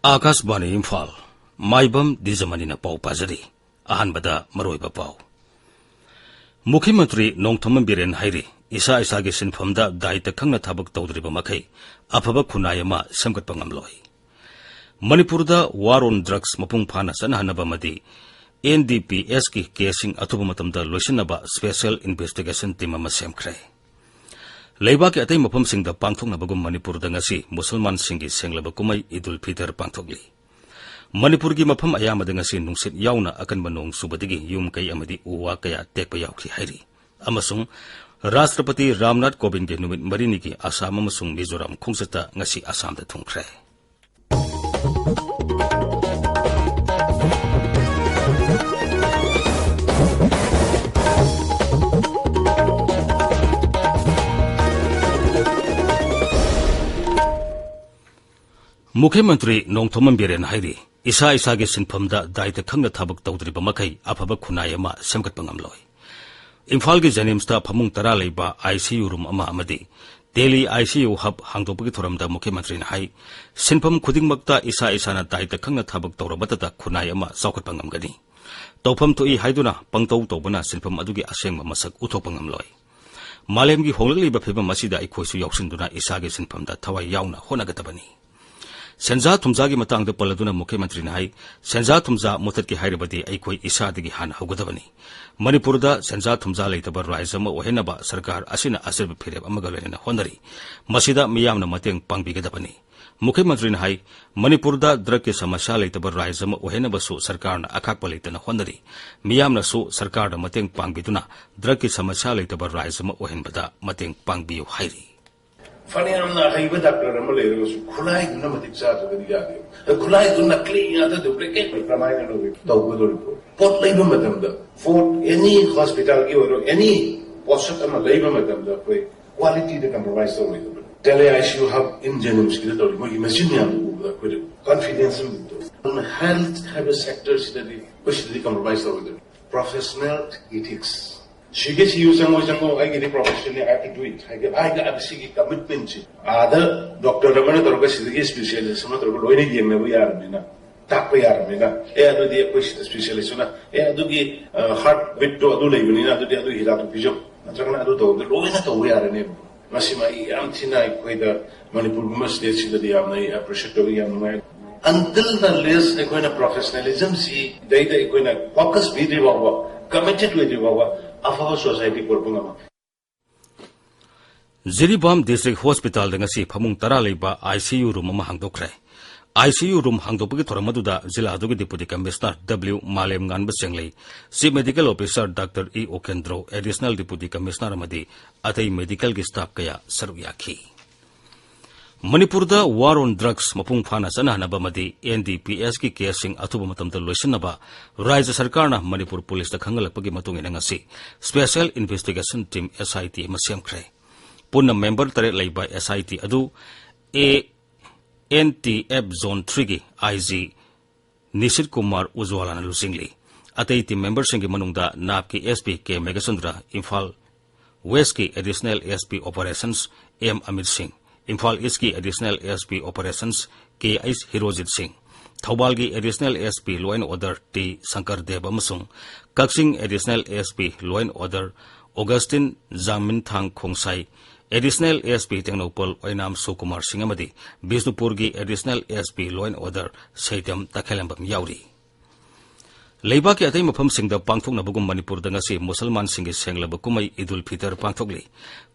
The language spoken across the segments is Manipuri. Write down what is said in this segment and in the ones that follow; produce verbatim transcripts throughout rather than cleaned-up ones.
ꯑꯥꯀꯥꯁꯕꯥꯅꯤ ꯏꯝꯐꯥꯜ, ꯃꯥꯏꯕꯝ ꯗꯤꯖꯃꯅꯤꯅ ꯄꯥꯎ ꯄꯥꯖꯔꯤ꯫ ꯑꯍꯥꯟꯕꯗ ꯃꯔꯨꯑꯣꯏꯕ ꯄꯥꯎ꯫ ꯃꯨꯈ꯭ꯌ ꯃꯟꯇ꯭ꯔꯤ ꯅꯣꯡꯊꯣꯝꯕꯝ ꯕꯤꯔꯦꯟ ꯍꯥꯏꯔꯤ, ꯏꯁꯥ ꯏꯁꯥꯒꯤ ꯁꯤꯟꯐꯝꯗ ꯗꯥꯏꯇ ꯈꯪꯅ ꯊꯕꯛ ꯇꯧꯗ꯭ꯔꯤꯕ ꯃꯈꯩ ꯑꯐꯕ ꯈꯨꯟꯅꯥꯏ ꯑꯃ ꯁꯦꯝꯒꯠꯄ ꯉꯝꯂꯣꯏ꯫ ꯃꯅꯤꯄꯨꯔꯗ war on drugs ꯃꯄꯨꯡ ꯐꯥꯅ ꯆꯠꯅꯍꯟꯅꯕ ꯑꯃꯗꯤ ꯑꯦꯟ.ꯗꯤ.ꯄꯤ.ꯑꯦꯁꯀꯤ ꯀꯦꯁꯁꯤꯡ ꯑꯊꯨꯕ ꯃꯇꯝꯗ ꯂꯣꯏꯁꯤꯟꯅꯕ special investigation team ꯑꯃ ꯁꯦꯝꯈ꯭ꯔꯦ꯫ ꯂꯩꯕꯥꯛꯀꯤ ꯑꯇꯩ ꯃꯐꯝꯁꯤꯡꯗ ꯄꯥꯡꯊꯣꯛꯅꯕꯒꯨꯝ ꯃꯅꯤꯄꯨꯔꯗ ꯉꯁꯤ ꯃꯨꯁꯜꯃꯥꯟꯁꯤꯡꯒꯤ ꯁꯦꯡꯂꯕ ꯀꯨꯝꯍꯩ ꯏꯗꯨꯜ ꯐꯤꯇꯔ ꯄꯥꯡꯊꯣꯛꯂꯤ꯫ ꯃꯅꯤꯄꯨꯔꯒꯤ ꯃꯐꯝ ꯑꯌꯥꯝꯕꯗ ꯉꯁꯤ ꯅꯨꯡꯁꯤꯠ ꯌꯥꯎꯅ ꯑꯀꯟꯕ ꯅꯣꯡ ꯆꯨꯕꯗꯒꯤ ꯌꯨꯝ ꯀꯩ ꯑꯃꯗꯤ ꯎ ꯋꯥ ꯀꯌꯥ ꯇꯦꯛꯄ ꯌꯥꯎꯈꯤ ꯍꯥꯏꯔꯤ꯫ ꯑꯃꯁꯨꯡ ꯔꯥꯁꯇ꯭ꯔꯄꯇꯤ ꯔꯥꯝꯅꯥꯊ ꯀꯣꯕꯤꯟꯗꯒꯤ ꯅꯨꯃꯤꯠ ꯃꯔꯤꯅꯤꯒꯤ ꯑꯁꯥꯝ ꯑꯃꯁꯨꯡ ꯃꯤꯖꯣꯔꯥꯝ ꯈꯣꯡꯆꯠꯇ ꯉꯁꯤ ꯑꯁꯥꯝꯗ ꯊꯨꯡꯈ꯭ꯔꯦ꯫ ꯃꯨꯈ꯭ꯌ ꯃꯟꯇ꯭ꯔꯤ ꯅꯣꯡꯊꯣꯝꯕꯝ ꯕꯤꯔꯦꯟ ꯍꯥꯏꯔꯤ, ꯏꯁꯥ ꯏꯁꯥꯒꯤ ꯁꯤꯟꯐꯝꯗ ꯗꯥꯏꯇ ꯈꯪꯅ ꯊꯕꯛ ꯇꯧꯗ꯭ꯔꯤꯕ ꯃꯈꯩ ꯑꯐꯕ ꯈꯨꯟꯅꯥꯏ ꯑꯃ ꯁꯦꯝꯒꯠꯄ ꯉꯝꯂꯣꯏ꯫ ꯏꯝꯐꯥꯜꯒꯤ ꯖꯦꯅꯤꯝꯁꯇ ꯐꯃꯨꯡ ꯇꯔꯥ ꯂꯩꯕ ICU room ꯑꯃ ꯑꯃꯗꯤ Tele ICU hub ꯍꯥꯡꯗꯣꯛꯄꯒꯤ ꯊꯧꯔꯝꯗ ꯃꯨꯈ꯭ꯌ ꯃꯟꯇ꯭ꯔꯤꯅ ꯍꯥꯏ, ꯁꯤꯟꯐꯝ ꯈꯨꯗꯤꯡꯃꯛꯇ ꯏꯁꯥ ꯏꯁꯥꯅ ꯗꯥꯏꯇ ꯈꯪꯅ ꯊꯕꯛ ꯇꯧꯔꯕꯇꯗ ꯈꯨꯟꯅꯥꯏ ꯑꯃ ꯆꯥꯎꯈꯠꯄ ꯉꯝꯒꯅꯤ꯫ ꯇꯧꯐꯝ ꯊꯣꯛꯏ ꯍꯥꯏꯗꯨꯅ ꯄꯪꯇꯧ ꯇꯧꯕꯅ ꯁꯤꯟꯐꯝ ꯑꯗꯨꯒꯤ ꯑꯁꯦꯡꯕ ꯃꯁꯛ ꯎꯊꯣꯛꯄ ꯉꯝꯂꯣꯏ꯫ ꯃꯥꯂꯦꯝꯒꯤ ꯍꯣꯡꯂꯛꯂꯤꯕ ꯐꯤꯕꯝ ꯑꯁꯤꯗ ꯑꯩꯈꯣꯏꯁꯨ ꯌꯥꯎꯁꯤꯟꯗꯨꯅ ꯏꯁꯥꯒꯤ ꯁꯤꯟꯐꯝꯗ ꯊꯋꯥꯏ ꯌꯥꯎꯅ ꯍꯣꯠꯅꯒꯗꯕꯅꯤ꯫ ꯁꯦꯟꯖꯥ ꯊꯨꯝꯖꯥꯒꯤ ꯃꯇꯥꯡꯗ ꯄꯜꯂꯗꯨꯅ ꯃꯨꯈ꯭ꯌ ꯃꯟꯇ꯭ꯔꯤꯅ ꯍꯥꯏ, ꯁꯦꯟꯖꯥ ꯊꯨꯝꯖꯥ ꯃꯨꯊꯠꯀꯦ ꯍꯥꯏꯔꯕꯗꯤ ꯑꯩꯈꯣꯏ ꯏꯁꯥꯗꯒꯤ ꯍꯥꯟꯅ ꯍꯧꯒꯗꯕꯅꯤ꯫ ꯃꯅꯤꯄꯨꯔꯗ ꯁꯦꯟꯖꯥ ꯊꯨꯝꯖꯥ ꯂꯩꯇꯕ ꯔꯥꯖ꯭ꯌ ꯑꯃ ꯑꯣꯏꯍꯟꯅꯕ ꯁꯔꯀꯥꯔ ꯑꯁꯤꯅ ꯑꯆꯦꯠꯄ ꯐꯤꯔꯦꯞ ꯑꯃꯒ ꯂꯣꯏꯅꯅ ꯍꯣꯠꯅꯔꯤ꯫ ꯃꯁꯤꯗ ꯃꯤꯌꯥꯝꯅ ꯃꯇꯦꯡ ꯄꯥꯡꯕꯤꯒꯗꯕꯅꯤ꯫ ꯃꯨꯈ꯭ꯌ ꯃꯟꯇ꯭ꯔꯤꯅ ꯍꯥꯏ, ꯃꯅꯤꯄꯨꯔꯗ ꯗ꯭ꯔꯒꯀꯤ ꯁꯃꯁ꯭ꯌꯥ ꯂꯩꯇꯕ ꯔꯥꯖ꯭ꯌ ꯑꯃ ꯑꯣꯏꯍꯟꯅꯕꯁꯨ ꯁꯔꯀꯥꯔꯅ ꯑꯈꯥꯛꯄ ꯂꯩꯇꯅ ꯍꯣꯠꯅꯔꯤ꯫ ꯃꯤꯌꯥꯝꯅꯁꯨ ꯁꯔꯀꯥꯔꯗ ꯃꯇꯦꯡ ꯄꯥꯡꯕꯤꯗꯨꯅ ꯗ꯭ꯔꯒꯀꯤ ꯁꯃꯁ꯭ꯌꯥ ꯂꯩꯇꯕ ꯔꯥꯖ꯭ꯌ ꯑꯃ ꯑꯣꯏꯍꯟꯕꯗ ꯃꯇꯦꯡ ꯄꯥꯡꯕꯤꯌꯨ ꯍꯥꯏꯔꯤ꯫ ꯐꯅꯌꯥꯝꯅ ꯑꯍꯩꯕ ꯗꯥꯛꯇꯔ ꯑꯃ ꯂꯩꯔꯒꯁꯨ ꯈꯨꯠꯂꯥꯏꯗꯨꯅ ꯃꯇꯤꯛ ꯆꯥꯗ꯭ꯔꯒꯗꯤ ꯌꯥꯗꯦꯕ꯫ ꯑꯗ ꯈꯨꯠꯂꯥꯏꯗꯨ ꯅꯀꯂꯤ ꯉꯥꯛꯇ, duplicate, ꯀꯃꯥꯏꯅ ꯂꯧꯏ? ꯇꯧꯒꯗꯧꯔꯤꯕ ꯄꯣꯠ ꯂꯩꯕ ꯃꯇꯝꯗ, ꯄꯣꯠ any hospitalꯒꯤ ꯑꯣꯏꯔꯣ, any ꯄꯣꯠꯁꯛ ꯑꯃ ꯂꯩꯕ ꯃꯇꯝꯗ ꯑꯩꯈꯣꯏ qualityꯗ compromise ꯇꯧꯔꯣꯏꯗꯕꯅꯤ꯫ Tele ICU hub in JNIMSꯀꯤꯗ ꯇꯧꯔꯤ ꯃꯣꯏꯒꯤ machine ꯃꯌꯥꯝꯗꯨ ꯎꯕꯗ ꯑꯩꯈꯣꯏꯗ confidence ꯑꯃ ꯂꯩꯇꯕ꯫ ꯑꯗꯨꯅ health ꯍꯥꯏꯕ sectorꯁꯤꯗꯗꯤ ꯑꯩꯈꯣꯏ ꯁꯤꯗꯗꯤ compromise ꯇꯧꯔꯣꯏꯗꯕꯅꯤ꯫ Professional ethics ꯁꯤꯒꯦ ꯁꯤꯌꯨ ꯆꯪꯉꯣ ꯆꯪꯉꯣ, ꯑꯩꯒꯤꯗꯤ profession ꯅꯤ, I have to do it ꯍꯥꯏꯗꯤ ꯍꯥꯏꯗꯤ ꯑꯗ ꯁꯤꯒꯤ commitment ꯁꯤ ꯑꯥꯗ doctor ꯑꯃꯅ ꯇꯧꯔꯒ ꯁꯤꯗꯒꯤ specialist ꯑꯃ ꯇꯧꯔꯒ ꯂꯣꯏꯅ ꯌꯦꯡꯅꯕ ꯌꯥꯔꯕꯅꯤꯅ, ꯇꯥꯛꯄ ꯌꯥꯔꯕꯅꯤꯅ, ꯑꯦ ꯑꯗꯨꯗꯤ ꯑꯩꯈꯣꯏ ꯁꯤꯗ specialist ꯇꯨꯅ ꯑꯦ ꯑꯗꯨꯒꯤ heart beat ꯇꯣ ꯑꯗꯨ ꯂꯩꯕꯅꯤꯅ ꯑꯗꯨꯗꯤ ꯑꯗꯨ ꯍꯤꯗꯥꯛꯇꯨ ꯄꯤꯖꯧ ꯅꯠꯇ꯭ꯔꯒꯅ ꯑꯗꯨ ꯇꯧꯕꯗ ꯂꯣꯏꯅ ꯇꯧꯕ ꯌꯥꯔꯅꯦꯕ꯫ ꯃꯁꯤꯃ ꯑꯩ ꯌꯥꯝ ꯊꯤꯅ ꯑꯩꯈꯣꯏꯗ ꯃꯅꯤꯄꯨꯔꯒꯨꯝꯕ state ꯁꯤꯗꯗꯤ ꯌꯥꯝꯅ ꯑꯩ appreciate ꯇꯧꯏ, ꯌꯥꯝ ꯅꯨꯡꯉꯥꯏ꯫ Until unless ꯑꯩꯈꯣꯏꯅ professionalism ꯁꯤꯗꯩꯗ ꯑꯩꯈꯣꯏꯅ focus ꯄꯤꯗ꯭ꯔꯤ ꯐꯥꯎꯕ, committed ꯑꯣꯏꯗ꯭ꯔꯤ ꯐꯥꯎꯕ ꯑꯐꯕ society ꯄꯨꯔꯛꯄ ꯉꯝꯃꯣꯏ꯫ ꯖꯤꯔꯤꯕꯥꯝ District Hospital ꯗ ꯉꯁꯤ ꯐꯃꯨꯡ ꯇꯔꯥ ꯂꯩꯕ ICU room ꯑꯃ ꯍꯥꯡꯗꯣꯛꯈ꯭ꯔꯦ꯫ ICU room ꯍꯥꯡꯗꯣꯛꯄꯒꯤ ꯊꯧꯔꯝ ꯑꯗꯨꯗ ꯖꯤꯂꯥ ꯑꯗꯨꯒꯤ Deputy Commissioner W ꯃꯥꯂꯦꯝ ꯉꯥꯟꯕ ꯆꯦꯡꯂꯩ, Chief Medical Officer Doctor E ꯎꯀꯦꯟꯗ꯭ꯔꯣ, Additional Deputy Commissioner ꯑꯃꯗꯤ ꯑꯇꯩ medical ꯒꯤ staff ꯀꯌꯥ ꯁꯔꯨꯛ ꯌꯥꯈꯤ꯫ ꯃꯅꯤꯄꯨꯔꯗ war on drugs ꯃꯄꯨꯡ ꯐꯥꯅ ꯆꯠꯅꯍꯟꯅꯕ ꯑꯃꯗꯤ NDPS ꯀꯤ case ꯁꯤꯡ ꯑꯊꯨꯕ ꯃꯇꯝꯗ ꯂꯣꯏꯁꯤꯟꯅꯕ ꯔꯥꯖ꯭ꯌ ꯁꯔꯀꯥꯔꯅ ꯃꯅꯤꯄꯨꯔ ꯄꯨꯂꯤꯁꯇ ꯈꯪꯍꯜꯂꯛꯄꯒꯤ ꯃꯇꯨꯡ ꯏꯟꯅ ꯉꯁꯤ Special Investigation Team, SIT ꯑꯃ ꯁꯦꯝꯈ꯭ꯔꯦ꯫ ꯄꯨꯟꯅ member ꯇꯔꯦꯠ ꯂꯩꯕ SIT ꯑꯗꯨ ANTF Zone three ꯒꯤ IG ꯅꯤꯁꯤꯠ ꯀꯨꯃꯥꯔ ꯎꯖ꯭ꯋꯥꯂꯥꯅ ꯂꯨꯆꯤꯡꯂꯤ꯫ ꯑꯇꯩ team member ꯁꯤꯡꯒꯤ ꯃꯅꯨꯡꯗ NAP ꯀꯤ SP K Meghachandra, Imphal West ꯀꯤ Additional SP Operations M Amit Singh, Imphal East ꯀꯤ Additional SP Operations K H Herojit Singh, ꯊꯧꯕꯥꯜꯒꯤ Additional SP Law and Order T Shankar Dev ꯑꯃꯁꯨꯡ ꯀꯛꯆꯤꯡ Additional SP Law and Order ꯑꯣꯒꯁꯇꯤꯟ ꯖꯥꯃꯤꯟꯊꯥꯡ ꯈꯣꯡꯁꯥꯏ, Additional SP Tengnoupal ꯑꯣꯏꯅꯥꯝ ꯁꯨꯀꯨꯃꯥꯔ ꯁꯤꯡ ꯑꯃꯗꯤ ꯕꯤꯁꯅꯨꯄꯨꯔꯒꯤ Additional SP Law and Order ꯁꯩꯇꯝ ꯇꯈꯦꯜꯂꯝꯕꯝ ꯌꯥꯎꯔꯤ꯫ ꯂꯩꯕꯥꯛꯀꯤ ꯑꯇꯩ ꯃꯐꯝꯁꯤꯡꯗ ꯄꯥꯡꯊꯣꯛꯅꯕꯒꯨꯝ ꯃꯅꯤꯄꯨꯔꯗ ꯉꯁꯤ ꯃꯨꯁꯜꯃꯥꯟꯁꯤꯡꯒꯤ ꯁꯦꯡꯂꯕ ꯀꯨꯝꯍꯩ ꯏꯗꯨꯜ ꯐꯤꯇꯔ ꯄꯥꯡꯊꯣꯛꯂꯤ꯫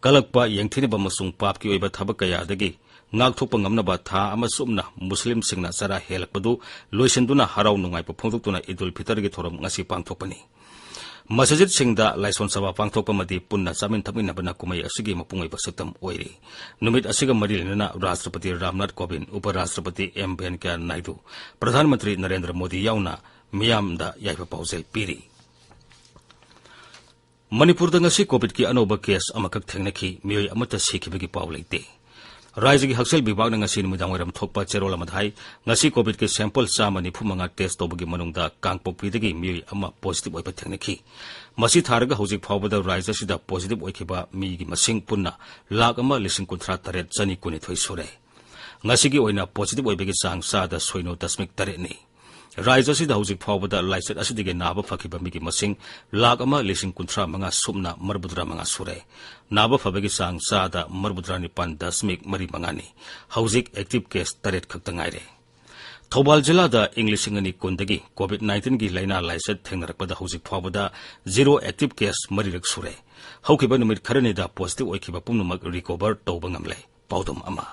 ꯀꯂꯛꯄ, ꯌꯦꯡꯊꯤꯅꯕ ꯑꯃꯁꯨꯡ ꯄꯥꯞꯀꯤ ꯑꯣꯏꯕ ꯊꯕꯛ ꯀꯌꯥꯗꯒꯤ ꯉꯥꯛꯊꯣꯛꯄ ꯉꯝꯅꯕ ꯊꯥ ꯑꯃ ꯆꯨꯞꯅ ꯃꯨꯁꯂꯤꯝꯁꯤꯡꯅ ꯆꯔꯥ ꯍꯦꯜꯂꯛꯄꯗꯨ ꯂꯣꯏꯁꯤꯟꯗꯨꯅ ꯍꯔꯥꯎ ꯅꯨꯡꯉꯥꯏꯕ ꯐꯣꯡꯗꯣꯛꯇꯨꯅ ꯏꯗꯨꯜ ꯐꯤꯇꯔꯒꯤ ꯊꯧꯔꯝ ꯉꯁꯤ ꯄꯥꯡꯊꯣꯛꯄꯅꯤ꯫ ꯃꯁꯖꯤꯗꯁꯤꯡꯗ ꯂꯥꯏꯁꯣꯟ ꯁꯚꯥ ꯄꯥꯡꯊꯣꯛꯄ ꯑꯃꯗꯤ ꯄꯨꯟꯅ ꯆꯥꯃꯤꯟ ꯊꯛꯃꯤꯟꯅꯕꯅ ꯀꯨꯝꯍꯩ ꯑꯁꯤꯒꯤ ꯃꯄꯨꯡ ꯑꯣꯏꯕ ꯁꯛꯇꯝ ꯑꯣꯏꯔꯤ꯫ ꯅꯨꯃꯤꯠ ꯑꯁꯤꯒ ꯃꯔꯤ ꯂꯩꯅꯅ ꯔꯥꯁꯇ꯭ꯔꯄꯇꯤ ꯔꯥꯝꯅꯥꯊ ꯀꯣꯕꯤꯟꯗ, ꯎꯄ ꯔꯥꯁꯇ꯭ꯔꯄꯇꯤ ꯑꯦꯝ ꯚꯦꯟꯀꯌꯥ ꯅꯥꯏꯗꯨ, ꯄ꯭ꯔꯙꯥꯟ ꯃꯟꯇ꯭ꯔꯤ ꯅꯔꯦꯟꯗ꯭ꯔ ꯃꯣꯗꯤ ꯌꯥꯎꯅ ꯃꯤꯌꯥꯝꯗ ꯌꯥꯏꯐ ꯄꯥꯎꯖꯦꯜ ꯄꯤꯔꯤ꯫ ꯃꯅꯤꯄꯨꯔꯗ ꯉꯁꯤ ꯀꯣꯚꯤꯗꯀꯤ ꯑꯅꯧꯕ case ꯑꯃꯈꯛ ꯊꯦꯡꯅꯈꯤ, ꯃꯤꯑꯣꯏ ꯑꯃꯠꯇ ꯁꯤꯈꯤꯕꯒꯤ ꯄꯥꯎ ꯂꯩꯇꯦ꯫ ꯔꯥꯏꯖ꯭ꯌꯒꯤ ꯍꯛꯁꯦꯜ ꯕꯤꯚꯥꯒꯅ ꯉꯁꯤ ꯅꯨꯃꯤꯗꯥꯡꯋꯥꯏꯔꯝ ꯊꯣꯛꯄ ꯆꯦꯔꯣꯜ ꯑꯃꯗ ꯍꯥꯏ, ꯉꯁꯤ COVID-ꯀꯤ sample ꯆꯥꯝꯃ ꯅꯤꯐꯨ ꯃꯉꯥ test ꯇꯧꯕꯒꯤ ꯃꯅꯨꯡꯗ ꯀꯥꯡꯄꯣꯛꯄꯤꯗꯒꯤ ꯃꯤꯑꯣꯏ ꯑꯃ positive ꯑꯣꯏꯕ ꯊꯦꯡꯅꯈꯤ꯫ ꯃꯁꯤ ꯊꯥꯔꯒ ꯍꯧꯖꯤꯛ ꯐꯥꯎꯕꯗ ꯔꯥꯏꯖ꯭ꯌ ꯑꯁꯤꯗ positive ꯑꯣꯏꯈꯤꯕ ꯃꯤꯒꯤ ꯃꯁꯤꯡ ꯄꯨꯟꯅ ꯂꯥꯈ ꯑꯃ ꯂꯤꯁꯤꯡ ꯀꯨꯟꯊ꯭ꯔꯥ ꯇꯔꯦꯠ ꯆꯅꯤ ꯀꯨꯟꯅꯤꯊꯣꯏ ꯁꯨꯔꯦ꯫ ꯉꯁꯤꯒꯤ ꯑꯣꯏꯅ positive ꯑꯣꯏꯕꯒꯤ ꯆꯥꯡ ꯆꯥꯗ ꯁꯣꯏꯅꯣ ꯗꯁꯃꯤꯛ ꯇꯔꯦꯠꯅꯤ꯫ ꯔꯥꯏꯖ꯭ꯌ ꯑꯁꯤꯗ ꯍꯧꯖꯤꯛ ꯐꯥꯎꯕꯗ ꯂꯥꯏꯆꯠ ꯑꯁꯤꯗꯒꯤ ꯅꯥꯕ ꯐꯈꯤꯕ ꯃꯤꯒꯤ ꯃꯁꯤꯡ ꯂꯥꯈ ꯑꯃ ꯂꯤꯁꯤꯡ ꯀꯨꯟꯊ꯭ꯔꯥ ꯃꯉꯥ ꯁꯨꯞꯅ ꯃꯔꯤꯐꯨꯇꯔꯥ ꯃꯉꯥ ꯁꯨꯔꯦ꯫ ꯅꯥꯕ ꯐꯕꯒꯤ ꯆꯥꯡ ꯆꯥꯗ ꯃꯔꯤꯐꯨꯇꯔꯥ ꯅꯤꯄꯥꯟ ꯗꯁꯃꯤꯛ ꯃꯔꯤ ꯃꯉꯥꯅꯤ꯫ ꯍꯧꯖꯤꯛ active case ꯇꯔꯦꯠ ꯈꯛꯇ ꯉꯥꯏꯔꯦ꯫ ꯊꯧꯕꯥꯜ ꯖꯤꯂꯥꯗ ꯏꯪ ꯂꯤꯁꯤꯡ ꯑꯅꯤ ꯀꯨꯟꯗꯒꯤ COVID-19ꯒꯤ ꯂꯥꯏꯅꯥ ꯂꯥꯏꯆꯠ ꯊꯦꯡꯅꯔꯛꯄꯗ ꯍꯧꯖꯤꯛ ꯐꯥꯎꯕꯗ zero active case ꯃꯔꯤꯔꯛ ꯁꯨꯔꯦ꯫ ꯍꯧꯈꯤꯕ ꯅꯨꯃꯤꯠ ꯈꯔꯅꯤꯗ positive ꯑꯣꯏꯈꯤꯕ ꯄꯨꯝꯅꯃꯛ recover ꯇꯧꯕ ꯉꯝꯂꯦ꯫ ꯄꯥꯎꯗꯝ ꯑꯃ꯫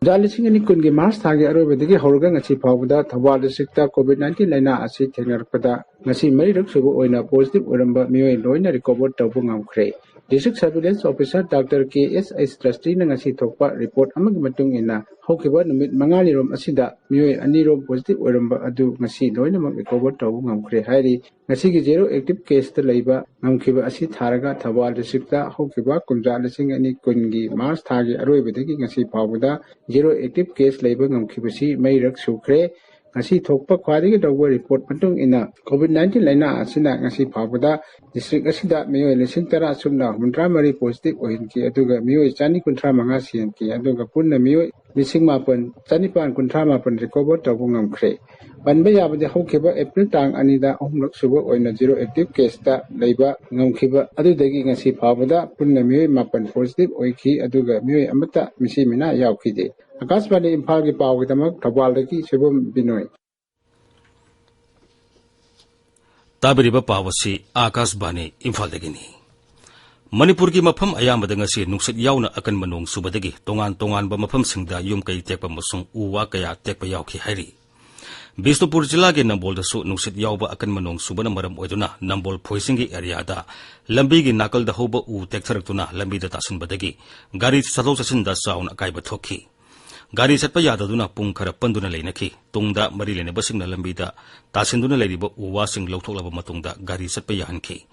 ꯀꯨꯝꯖꯥ ꯂꯤꯁꯤꯡ ꯑꯅꯤ ꯀꯨꯟꯒꯤ ꯃꯥꯔꯆ ꯊꯥꯒꯤ ꯑꯔꯣꯏꯕꯗꯒꯤ ꯍꯧꯔꯒ ꯉꯁꯤ ꯐꯥꯎꯕꯗ ꯊꯧꯕꯥꯜ districtꯇ COVID-19 ꯂꯥꯏꯅꯥ ꯑꯁꯤ ꯊꯦꯡꯅꯔꯛꯄꯗ ꯉꯁꯤ ꯃꯔꯤꯔꯛ ꯁꯨꯕ ꯑꯣꯏꯅ positive ꯑꯣꯏꯔꯝꯕ ꯃꯤꯑꯣꯏ ꯂꯣꯏꯅ recover ꯇꯧꯕ ꯉꯝꯈ꯭ꯔꯦ꯫ District Surveillance Officer Doctor K S H Trustee ꯅ ꯉꯁꯤ ꯊꯣꯛꯄ report ꯑꯃꯒꯤ ꯃꯇꯨꯡ ꯏꯟꯅ, ꯍꯧꯈꯤꯕ ꯅꯨꯃꯤꯠ ꯃꯉꯥꯅꯤꯔꯣꯝ ꯑꯁꯤꯗ ꯃꯤꯑꯣꯏ ꯑꯅꯤꯔꯣꯝ positive ꯑꯣꯏꯔꯝꯕ ꯑꯗꯨ ꯉꯁꯤ ꯂꯣꯏꯅꯃꯛ recover ꯇꯧꯕ ꯉꯝꯈ꯭ꯔꯦ ꯍꯥꯏꯔꯤ꯫ ꯉꯁꯤꯒꯤ zero active caseꯇ ꯂꯩꯕ ꯉꯝꯈꯤꯕ ꯑꯁꯤ ꯊꯥꯔꯒ ꯊꯧꯕꯥꯜ districtꯇ ꯍꯧꯈꯤꯕ ꯀꯨꯝꯖꯥ ꯂꯤꯁꯤꯡ ꯑꯅꯤ ꯀꯨꯟꯒꯤ ꯃꯥꯔꯆ ꯊꯥꯒꯤ ꯑꯔꯣꯏꯕꯗꯒꯤ ꯉꯁꯤ ꯐꯥꯎꯕꯗ zero active case ꯂꯩꯕ ꯉꯝꯈꯤꯕꯁꯤ ꯃꯔꯤꯔꯛ ꯁꯨꯈ꯭ꯔꯦ꯫ ꯉꯁꯤ ꯊꯣꯛꯄ ꯈ꯭ꯋꯥꯏꯗꯒꯤ ꯅꯧꯕ report ꯃꯇꯨꯡ ꯏꯟꯅ, COVID-19 ꯂꯥꯏꯅꯥ ꯑꯁꯤꯅ ꯉꯁꯤ ꯐꯥꯎꯕꯗ district ꯑꯁꯤꯗ ꯃꯤꯑꯣꯏ ꯂꯤꯁꯤꯡ ꯇꯔꯥ ꯁꯨꯞꯅ ꯍꯨꯝꯗ꯭ꯔꯥ ꯃꯔꯤ positive ꯑꯣꯏꯍꯟꯈꯤ, ꯑꯗꯨꯒ ꯃꯤꯑꯣꯏ ꯆꯅꯤ ꯀꯨꯟꯊ꯭ꯔꯥ ꯃꯉꯥ ꯁꯤꯍꯟꯈꯤ, ꯑꯗꯨꯒ ꯄꯨꯟꯅ ꯃꯤꯑꯣꯏ ꯂꯤꯁꯤꯡ ꯃꯥꯄꯟ ꯆꯅꯤꯄꯥꯟ ꯀꯨꯟꯊ꯭ꯔꯥ ꯃꯥꯄꯟ recover ꯇꯧꯕ ꯉꯝꯈ꯭ꯔꯦ꯫ ꯄꯟꯕ ꯌꯥꯕꯗꯤ, ꯍꯧꯈꯤꯕ April ꯇꯥꯡ ꯑꯅꯤꯗ ꯑꯍꯨꯝꯂꯛ ꯁꯨꯕ ꯑꯣꯏꯅ zero active caseꯇ ꯂꯩꯕ ꯉꯝꯈꯤꯕ ꯑꯗꯨꯗꯒꯤ ꯉꯁꯤ ꯐꯥꯎꯕꯗ ꯄꯨꯟꯅ ꯃꯤꯑꯣꯏ ꯃꯥꯄꯟ positive ꯑꯣꯏꯈꯤ, ꯑꯗꯨꯒ ꯃꯤꯑꯣꯏ ꯑꯃꯠꯇ ꯃꯤꯁꯤ ꯃꯤꯅꯥ ꯌꯥꯎꯈꯤꯗꯦ꯫ ꯑꯥꯀꯥꯁꯕꯥꯅꯤ ꯏꯝꯐꯥꯜꯒꯤ ꯄꯥꯎꯒꯤꯗꯃꯛ ꯊꯧꯕꯥꯜꯗꯒꯤ ꯁꯣꯏꯕꯝ ꯕꯤꯅꯣꯏ꯫ ꯇꯥꯕꯤꯔꯤꯕ ꯄꯥꯎ ꯑꯁꯤ ꯑꯥꯀꯥꯁꯕꯥꯅꯤ ꯏꯝꯐꯥꯜꯗꯒꯤꯅꯤ꯫ ꯃꯅꯤꯄꯨꯔꯒꯤ ꯃꯐꯝ ꯑꯌꯥꯝꯕꯗ ꯉꯁꯤ ꯅꯨꯡꯁꯤꯠ ꯌꯥꯎꯅ ꯑꯀꯟꯕ ꯅꯣꯡ ꯆꯨꯕꯗꯒꯤ ꯇꯣꯉꯥꯟ ꯇꯣꯉꯥꯟꯕ ꯃꯐꯝꯁꯤꯡꯗ ꯌꯨꯝ ꯀꯩ ꯇꯦꯛꯄ ꯑꯃꯁꯨꯡ ꯎ ꯋꯥ ꯀꯌꯥ ꯇꯦꯛꯄ ꯌꯥꯎꯈꯤ ꯍꯥꯏꯔꯤ꯫ ꯕꯤꯁꯅꯨꯄꯨꯔ ꯖꯤꯂꯥꯒꯤ ꯅꯝꯕꯣꯜꯗꯁꯨ ꯅꯨꯡꯁꯤꯠ ꯌꯥꯎꯕ ꯑꯀꯟꯕ ꯅꯣꯡ ꯆꯨꯕꯅ ꯃꯔꯝ ꯑꯣꯏꯗꯨꯅ ꯅꯝꯕꯣꯜ ꯐꯣꯏꯁꯤꯡꯒꯤ ꯑꯦꯔꯤꯌꯥꯗ ꯂꯝꯕꯤꯒꯤ ꯅꯥꯀꯜꯗ ꯍꯧꯕ ꯎ ꯇꯦꯛꯊꯔꯛꯇꯨꯅ ꯂꯝꯕꯤꯗ ꯇꯥꯁꯤꯟꯕꯗꯒꯤ ꯒꯥꯔꯤ ꯆꯠꯊꯣꯛ ꯆꯠꯁꯤꯟꯗ ꯆꯥꯎꯅ ꯑꯀꯥꯏꯕ ꯊꯣꯛꯈꯤ꯫ ꯒꯥꯔꯤ ꯆꯠꯄ ꯌꯥꯗꯗꯨꯅ ꯄꯨꯡ ꯈꯔ ꯄꯟꯗꯨꯅ ꯂꯩꯅꯈꯤ꯫ ꯇꯨꯡꯗ ꯃꯔꯤ ꯂꯩꯅꯕꯁꯤꯡꯅ ꯂꯝꯕꯤꯗ ꯇꯥꯁꯤꯟꯗꯨꯅ ꯂꯩꯔꯤꯕ ꯎ ꯋꯥꯁꯤꯡ ꯂꯧꯊꯣꯛꯂꯕ ꯃꯇꯨꯡꯗ ꯒꯥꯔꯤ ꯆꯠꯄ ꯌꯥꯍꯟꯈꯤ꯫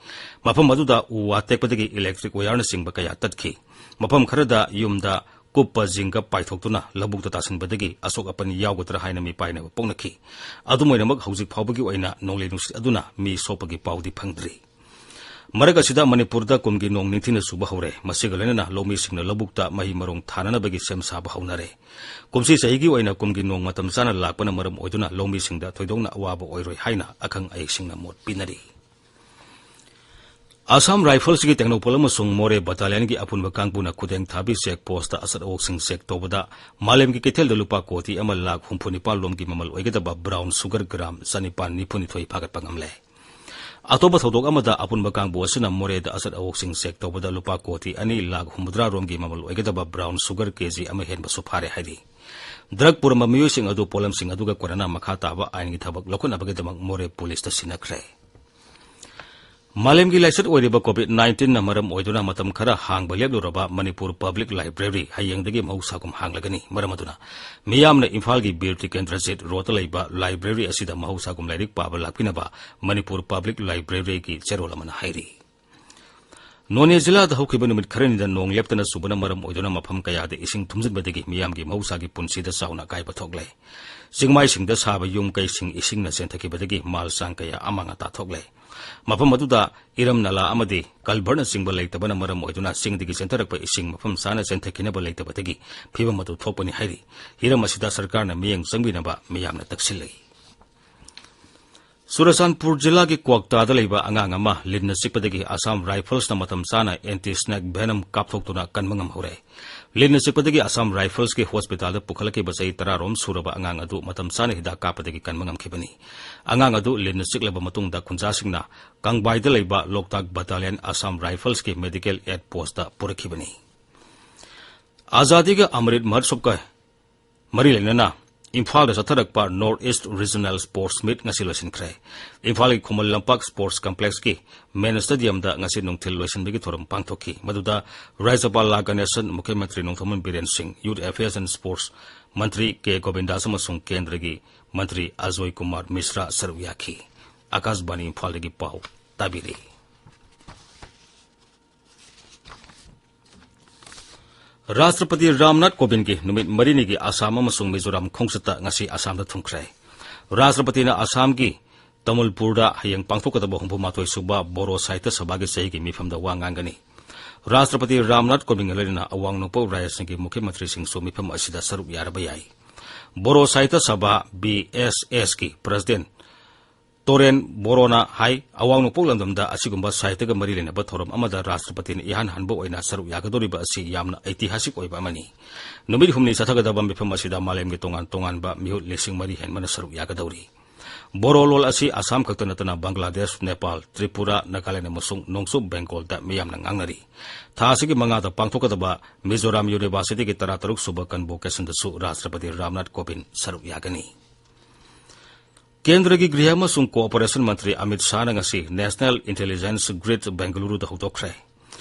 ꯃꯐꯝ ꯑꯗꯨꯗ ꯎ ꯋꯥ ꯇꯦꯛꯄꯗꯒꯤ electric wireꯅꯆꯤꯡꯕ ꯀꯌꯥ ꯇꯠꯈꯤ꯫ ꯃꯐꯝ ꯈꯔꯗ ꯌꯨꯝꯗ ꯀꯨꯞꯄ ꯖꯤꯡꯒ ꯄꯥꯏꯊꯣꯛꯇꯨꯅ ꯂꯧꯕꯨꯛꯇ ꯇꯥꯁꯤꯟꯕꯗꯒꯤ ꯑꯁꯣꯛ ꯑꯄꯟ ꯌꯥꯎꯒꯗ꯭ꯔꯥ ꯍꯥꯏꯅ ꯃꯤꯄꯥꯏꯅꯕ ꯄꯣꯛꯅꯈꯤ꯫ ꯑꯗꯨꯝ ꯑꯣꯏꯅꯃꯛ, ꯍꯧꯖꯤꯛ ꯐꯥꯎꯕꯒꯤ ꯑꯣꯏꯅ ꯅꯣꯡꯂꯩ ꯅꯨꯡꯁꯤꯠ ꯑꯗꯨꯅ ꯃꯤ ꯁꯣꯛꯄꯒꯤ ꯄꯥꯎꯗꯤ ꯐꯪꯗ꯭ꯔꯤ꯫ ꯃꯔꯛ ꯑꯁꯤꯗ ꯃꯅꯤꯄꯨꯔꯗ ꯀꯨꯝꯒꯤ ꯅꯣꯡ ꯅꯤꯡꯊꯤꯅ ꯆꯨꯕ ꯍꯧꯔꯦ꯫ ꯃꯁꯤꯒ ꯂꯣꯏꯅꯅ ꯂꯧꯃꯤꯁꯤꯡꯅ ꯂꯧꯕꯨꯛꯇ ꯃꯍꯩ ꯃꯔꯣꯡ ꯊꯥꯅꯅꯕꯒꯤ ꯁꯦꯝ ꯁꯥꯕ ꯍꯧꯅꯔꯦ꯫ ꯀꯨꯝꯁꯤ ꯆꯍꯤꯒꯤ ꯑꯣꯏꯅ ꯀꯨꯝꯒꯤ ꯅꯣꯡ ꯃꯇꯝ ꯆꯥꯅ ꯂꯥꯛꯄꯅ ꯃꯔꯝ ꯑꯣꯏꯗꯨꯅ ꯂꯧꯃꯤꯁꯤꯡꯗ ꯊꯣꯏꯗꯣꯛꯅ ꯑꯋꯥꯕ ꯑꯣꯏꯔꯣꯏ ꯍꯥꯏꯅ ꯑꯈꯪ ꯑꯍꯩꯁꯤꯡꯅ ꯃꯣꯠ ꯄꯤꯅꯔꯤ꯫ ꯑꯁꯥꯝ ꯔꯥꯏꯐꯜꯁꯀꯤ ꯇꯦꯡꯅꯧꯄꯜ ꯑꯃꯁꯨꯡ ꯃꯣꯔꯦ ꯕꯠꯇꯥꯂꯤꯌꯟꯒꯤ ꯑꯄꯨꯟꯕ ꯀꯥꯡꯕꯨꯅ ꯈꯨꯗꯦꯡ ꯊꯥꯕꯤ ꯆꯦꯛ ꯄꯣꯁꯇ ꯑꯆꯠ ꯑꯋꯣꯛꯁꯤꯡ ꯆꯦꯛ ꯇꯧꯕꯗ ꯃꯥꯂꯦꯝꯒꯤ ꯀꯩꯊꯦꯜꯗ ꯂꯨꯄꯥ ꯀꯣꯇꯤ ꯑꯃ ꯂꯥꯈ ꯍꯨꯝꯐꯨ ꯅꯤꯄꯥꯜ ꯂꯣꯝꯒꯤ ꯃꯃꯜ ꯑꯣꯏꯒꯗꯕ ꯕ꯭ꯔꯥꯎꯟ ꯁꯨꯒꯔ ꯒ꯭ꯔꯥꯝ ꯆꯅꯤꯄꯥꯟ ꯅꯤꯐꯨ ꯅꯤꯊꯣꯏ ꯐꯥꯒꯠꯄ ꯉꯝꯂꯦ꯫ ꯑꯇꯣꯞꯄ ꯊꯧꯗꯣꯛ ꯑꯃꯗ, ꯑꯄꯨꯟꯕ ꯀꯥꯡꯕꯨ ꯑꯁꯤꯅ ꯃꯣꯔꯦꯗ ꯑꯆꯠ ꯑꯋꯣꯛꯁꯤꯡ ꯆꯦꯛ ꯇꯧꯕꯗ ꯂꯨꯄꯥ ꯀꯣꯇꯤ ꯑꯅꯤ ꯂꯥꯈ ꯍꯨꯝꯐꯨꯇꯔꯥ ꯔꯣꯝꯒꯤ ꯃꯃꯜ ꯑꯣꯏꯒꯗꯕ ꯕ꯭ꯔꯥꯎꯟ ꯁꯨꯒꯔ ꯀꯦꯖꯤ ꯑꯃ ꯍꯦꯟꯕꯁꯨ ꯐꯥꯔꯦ ꯍꯥꯏꯔꯤ꯫ ꯗ꯭ꯔꯒ ꯄꯨꯔꯝꯕ ꯃꯤꯑꯣꯏꯁꯤꯡ ꯑꯗꯨ ꯄꯣꯠꯂꯝꯁꯤꯡ ꯑꯗꯨꯒ ꯀꯣꯟꯅꯅ ꯃꯈꯥ ꯇꯥꯕ ꯑꯥꯏꯟꯒꯤ ꯊꯕꯛ ꯂꯧꯈꯠꯅꯕꯒꯤꯗꯃꯛ ꯃꯣꯔꯦ ꯄꯨꯂꯤꯁꯇ ꯁꯤꯟꯅꯈ꯭ꯔꯦ꯫ ꯃꯥꯂꯦꯝꯒꯤ ꯂꯥꯏꯆꯠ ꯑꯣꯏꯔꯤꯕ ꯀꯣꯚꯤꯗ ꯅꯥꯏꯟꯇꯤꯟꯅ ꯃꯔꯝ ꯑꯣꯏꯗꯨꯅ ꯃꯇꯝ ꯈꯔ ꯍꯥꯡꯕ ꯂꯦꯞꯂꯨꯔꯕ ꯃꯅꯤꯄꯨꯔ ꯄꯕ꯭ꯂꯤꯛ ꯂꯥꯏꯕ꯭ꯔꯦꯔꯤ ꯍꯌꯦꯡꯗꯒꯤ ꯃꯍꯧꯁꯥꯒꯨꯝ ꯍꯥꯡꯂꯒꯅꯤ꯫ ꯃꯔꯝ ꯑꯗꯨꯅ ꯃꯤꯌꯥꯝꯅ ꯏꯝꯐꯥꯜꯒꯤ ꯕꯤꯔ ꯇꯤꯀꯦꯟꯗ꯭ꯔꯖꯤꯠ ꯔꯣꯗꯇ ꯂꯩꯕ ꯂꯥꯏꯕ꯭ꯔꯦꯔꯤ ꯑꯁꯤꯗ ꯃꯍꯧꯁꯥꯒꯨꯝ ꯂꯥꯏꯔꯤꯛ ꯄꯥꯕ ꯂꯥꯛꯄꯤꯅꯕ ꯃꯅꯤꯄꯨꯔ ꯄꯕ꯭ꯂꯤꯛ ꯂꯥꯏꯕ꯭ꯔꯦꯔꯤꯒꯤ ꯆꯦꯔꯣꯜ ꯑꯃꯅ ꯍꯥꯏꯔꯤ꯫ ꯅꯣꯅꯦ ꯖꯤꯂꯥꯗ ꯍꯧꯈꯤꯕ ꯅꯨꯃꯤꯠ ꯈꯔꯅꯤꯗ ꯅꯣꯡ ꯂꯦꯞꯇꯅ ꯆꯨꯕꯅ ꯃꯔꯝ ꯑꯣꯏꯗꯨꯅ ꯃꯐꯝ ꯀꯌꯥꯗ ꯏꯁꯤꯡ ꯊꯨꯝꯖꯤꯟꯕꯗꯒꯤ ꯃꯤꯌꯥꯝꯒꯤ ꯃꯍꯧꯁꯥꯒꯤ ꯄꯨꯟꯁꯤꯗ ꯆꯥꯎꯅ ꯑꯀꯥꯏꯕ ꯊꯣꯛꯂꯦ꯫ ꯆꯤꯡꯃꯥꯏꯁꯤꯡꯗ ꯁꯥꯕ ꯌꯨꯝ ꯀꯩꯁꯤꯡ ꯏꯁꯤꯡꯅ ꯆꯦꯟꯊꯈꯤꯕꯗꯒꯤ ꯃꯥꯜ ꯆꯥꯡ ꯀꯌꯥ ꯑꯃꯥꯡ ꯑꯇꯥ ꯊꯣꯛꯂꯦ꯫ ꯃꯐꯝ ꯑꯗꯨꯗ ꯏꯔꯝ ꯅꯂꯥ ꯑꯃꯗꯤ ꯀꯜꯚꯔꯠꯅꯆꯤꯡꯕ ꯂꯩꯇꯕꯅ ꯃꯔꯝ ꯑꯣꯏꯗꯨꯅ ꯆꯤꯡꯗꯒꯤ ꯆꯦꯟꯊꯔꯛꯄ ꯏꯁꯤꯡ ꯃꯐꯝ ꯆꯥꯅ ꯆꯦꯟꯊꯈꯤꯅꯕ ꯂꯩꯇꯕꯗꯒꯤ ꯐꯤꯚꯝ ꯑꯗꯨ ꯊꯣꯛꯄꯅꯤ ꯍꯥꯏꯔꯤ꯫ ꯍꯤꯔꯝ ꯑꯁꯤꯗ ꯁꯔꯀꯥꯔꯅ ꯃꯤꯠꯌꯦꯡ ꯆꯪꯕꯤꯅꯕ ꯃꯤꯌꯥꯝꯅ ꯇꯛꯁꯤꯜꯂꯤ꯫ ꯆꯨꯔꯆꯥꯟꯄꯨꯔ ꯖꯤꯂꯥꯒꯤ ꯀ꯭ꯋꯥꯛꯇꯥꯗ ꯂꯩꯕ ꯑꯉꯥꯡ ꯑꯃ ꯂꯤꯟꯅ ꯆꯤꯛꯄꯗꯒꯤ ꯑꯁꯥꯝ ꯔꯥꯏꯐꯜꯁꯅ ꯃꯇꯝ ꯆꯥꯅ ꯑꯦꯟꯇꯤ ꯁ꯭ꯅꯦꯛ ꯚꯦꯅꯝ ꯀꯥꯞꯊꯣꯛꯇꯨꯅ ꯀꯟꯕ ꯉꯝꯍꯧꯔꯦ꯫ ꯂꯤꯟꯅ ꯆꯤꯛꯄꯗꯒꯤ ꯑꯁꯥꯝ ꯔꯥꯏꯐꯜꯁꯀꯤ ꯍꯣꯁꯄꯤꯇꯥꯜꯗ ꯄꯨꯈꯠꯂꯛꯈꯤꯕ ꯆꯍꯤ ꯇꯔꯥꯔꯣꯝ ꯁꯨꯔꯕ ꯑꯉꯥꯡ ꯑꯗꯨ ꯃꯇꯝ ꯆꯥꯅ ꯍꯤꯗꯥꯛ ꯀꯥꯞꯄꯗꯒꯤ ꯀꯟꯕ ꯉꯝꯈꯤꯕꯅꯤ꯫ ꯑꯉꯥꯡ ꯑꯗꯨ ꯂꯤꯟꯅ ꯆꯤꯛꯂꯕ ꯃꯇꯨꯡꯗ ꯈꯨꯟꯖꯥꯁꯤꯡꯅ ꯀꯪꯕꯥꯏꯗ ꯂꯩꯕ ꯂꯣꯛꯇꯥꯛ ꯕꯠꯇꯥꯂꯤꯌꯟ ꯑꯁꯥꯝ ꯔꯥꯏꯐꯜꯁꯀꯤ ꯃꯦꯗꯤꯀꯦꯜ ꯑꯦꯗ ꯄꯣꯁꯇ ꯄꯨꯔꯛꯈꯤꯕꯅꯤ꯫ ꯑꯖꯥꯗꯤꯒ ꯑꯃ꯭ꯔꯤꯠ ꯃꯍꯣꯠꯁꯕꯀ ꯃꯔꯤ ꯂꯩꯅꯅ ꯏꯝꯐꯥꯜꯗ ꯆꯠꯊꯔꯛꯄ north east regional sports meet ꯉꯁꯤ ꯂꯣꯏꯁꯤꯟꯈ꯭ꯔꯦ꯫ ꯏꯝꯐꯥꯜꯒꯤ ꯈꯨꯃꯟ ꯂꯝꯄꯥꯛ ꯁ꯭ꯄꯣꯔꯠꯁ ꯀꯝꯄ꯭ꯂꯦꯛꯁꯀꯤ ꯃꯦꯟ ꯁ꯭ꯇꯦꯗꯤꯌꯝꯗ ꯉꯁꯤ ꯅꯨꯡꯊꯤꯜ ꯂꯣꯏꯁꯤꯟꯕꯒꯤ ꯊꯧꯔꯝ ꯄꯥꯡꯊꯣꯛꯈꯤ꯫ ꯃꯗꯨꯗ ꯔꯥꯖ꯭ꯌꯄꯥꯜ ꯂꯥ ꯒꯅꯦꯁꯟ, ꯃꯨꯈ꯭ꯌ ꯃꯟꯇ꯭ꯔꯤ ꯅꯣꯡꯊꯣꯝꯕꯝ ꯕꯤꯔꯦꯟ ꯁꯤꯡ, ꯌꯨꯊ ꯑꯦꯐꯤꯌꯔꯁ ꯑꯦꯟ ꯁ꯭ꯄꯣꯔꯠꯁ ꯃꯟꯇ꯭ꯔꯤ ꯀꯦ ꯒꯣꯕꯤꯟꯗꯥꯁ ꯑꯃꯁꯨꯡ ꯀꯦꯟꯗ꯭ꯔꯒꯤ ꯃꯟꯇ꯭ꯔꯤ ꯑꯖꯣꯏ ꯀꯨꯃꯥꯔ ꯃꯤꯁ꯭ꯔꯥ ꯁꯔꯨꯛ ꯌꯥꯈꯤ꯫ ꯑꯀꯥꯁꯕꯥꯅꯤ ꯏꯝꯐꯥꯜꯗꯒꯤ ꯄꯥꯎ ꯇꯥꯕꯤꯔꯤ꯫ ꯔꯥꯁꯇ꯭ꯔꯄꯇꯤ ꯔꯥꯝꯅꯥꯊ ꯀꯣꯕꯤꯟꯗꯒꯤ ꯅꯨꯃꯤꯠ ꯃꯔꯤꯅꯤꯒꯤ ꯑꯁꯥꯝ ꯑꯃꯁꯨꯡ ꯃꯤꯖꯣꯔꯥꯝ ꯈꯣꯡꯆꯠꯇ ꯉꯁꯤ ꯑꯁꯥꯝꯗ ꯊꯨꯡꯈ꯭ꯔꯦ꯫ ꯔꯥꯁꯇ꯭ꯔꯄꯇꯤꯅ ꯑꯁꯥꯝꯒꯤ ꯇꯥꯃꯨꯜꯄꯨꯔꯗ ꯍꯌꯦꯡ ꯄꯥꯡꯊꯣꯛꯀꯗꯕ ꯍꯨꯝꯐꯨ ꯃꯥꯊꯣꯏ ꯁꯨꯕ ꯕꯣꯔꯣ ꯁꯥꯍꯤꯇ꯭ꯌ ꯁꯚꯥꯒꯤ ꯆꯍꯤꯒꯤ ꯃꯤꯐꯝꯗ ꯋꯥ ꯉꯥꯡꯒꯅꯤ꯫ ꯔꯥꯁꯇ꯭ꯔꯄꯇꯤ ꯔꯥꯝꯅꯥꯊ ꯀꯣꯕꯤꯟꯗꯒ ꯂꯣꯏꯅꯅ ꯑꯋꯥꯡ ꯅꯣꯡꯄꯣꯛ ꯔꯥꯖ꯭ꯌꯁꯤꯡꯒꯤ ꯃꯨꯈ꯭ꯌ ꯃꯟꯇ꯭ꯔꯤꯁꯤꯡꯁꯨ ꯃꯤꯐꯝ ꯑꯁꯤꯗ ꯁꯔꯨꯛ ꯌꯥꯔꯕ ꯌꯥꯏ꯫ ꯕꯣꯔꯣ ꯁꯥꯍꯤꯇ꯭ꯌ ꯁꯚꯥ, ꯕꯤ ꯑꯦꯁ ꯑꯦꯁꯀꯤ ꯄ꯭ꯔꯁꯤꯗꯦꯟ ꯇꯣꯔꯦꯟ ꯕꯣꯔꯣꯅ ꯍꯥꯏ, ꯑꯋꯥꯡ ꯅꯣꯡꯄꯣꯛ ꯂꯝꯗꯝꯗ ꯑꯁꯤꯒꯨꯝꯕ ꯁꯥꯍꯤꯇ꯭ꯌꯒ ꯃꯔꯤ ꯂꯩꯅꯕ ꯊꯧꯔꯝ ꯑꯃꯗ ꯔꯥꯁꯇ꯭ꯔꯄꯇꯤꯅ ꯏꯍꯥꯟ ꯍꯥꯟꯕ ꯑꯣꯏꯅ ꯁꯔꯨꯛ ꯌꯥꯒꯗꯧꯔꯤꯕ ꯑꯁꯤ ꯌꯥꯝꯅ ꯑꯩꯇꯤꯍꯥꯁꯤꯛ ꯑꯣꯏꯕ ꯑꯃꯅꯤ꯫ ꯅꯨꯃꯤꯠ ꯍꯨꯝꯅꯤ ꯆꯠꯊꯒꯗꯕ ꯃꯤꯐꯝ ꯑꯁꯤꯗ ꯃꯥꯂꯦꯝꯒꯤ ꯇꯣꯉꯥꯟ ꯇꯣꯉꯥꯟꯕ ꯃꯤꯍꯨꯠ ꯂꯤꯁꯤꯡ ꯃꯔꯤ ꯍꯦꯟꯕꯅ ꯁꯔꯨꯛ ꯌꯥꯒꯗꯧꯔꯤ꯫ ꯕꯣꯔꯣ ꯂꯣꯜ ꯑꯁꯤ ꯑꯁꯥꯝ ꯈꯛꯇ ꯅꯠꯇꯅ ꯕꯪꯒ꯭ꯂꯥꯗꯦꯁ, ꯅꯦꯄꯥꯜ, ꯇ꯭ꯔꯤꯄꯨꯔꯥ, ꯅꯥꯒꯥꯂꯦꯟ ꯑꯃꯁꯨꯡ ꯅꯣꯡꯆꯨꯞ ꯕꯦꯡꯒꯣꯜꯗ ꯃꯤꯌꯥꯝꯅ ꯉꯥꯡꯅꯔꯤ꯫ ꯊꯥ ꯑꯁꯤꯒꯤ ꯃꯉꯥꯗ ꯄꯥꯡꯊꯣꯛꯀꯗꯕ ꯃꯤꯖꯣꯔꯥꯝ ꯌꯨꯅꯤꯚꯔꯁꯤꯇꯤꯒꯤ ꯇꯔꯥꯇꯔꯨꯛ ꯁꯨꯕ ꯀꯟꯚꯣꯀꯦꯁꯟꯗꯁꯨ ꯔꯥꯁꯇ꯭ꯔꯄꯇꯤ ꯔꯥꯝꯅꯥꯊ ꯀꯣꯕꯤꯟꯗ ꯁꯔꯨꯛ ꯌꯥꯒꯅꯤ꯫ ꯀꯦꯟꯗ꯭ꯔꯒꯤ ꯒ꯭ꯔꯤꯍ ꯑꯃꯁꯨꯡ ꯀꯣꯑꯣꯄꯔꯦꯁꯟ ꯃꯟꯇ꯭ꯔꯤ ꯑꯃꯤꯠ ꯁꯥꯍꯅ ꯉꯁꯤ National Intelligence Grid ꯕꯦꯡꯒꯂꯨꯔꯨꯗ ꯍꯧꯗꯣꯛꯈ꯭ꯔꯦ꯫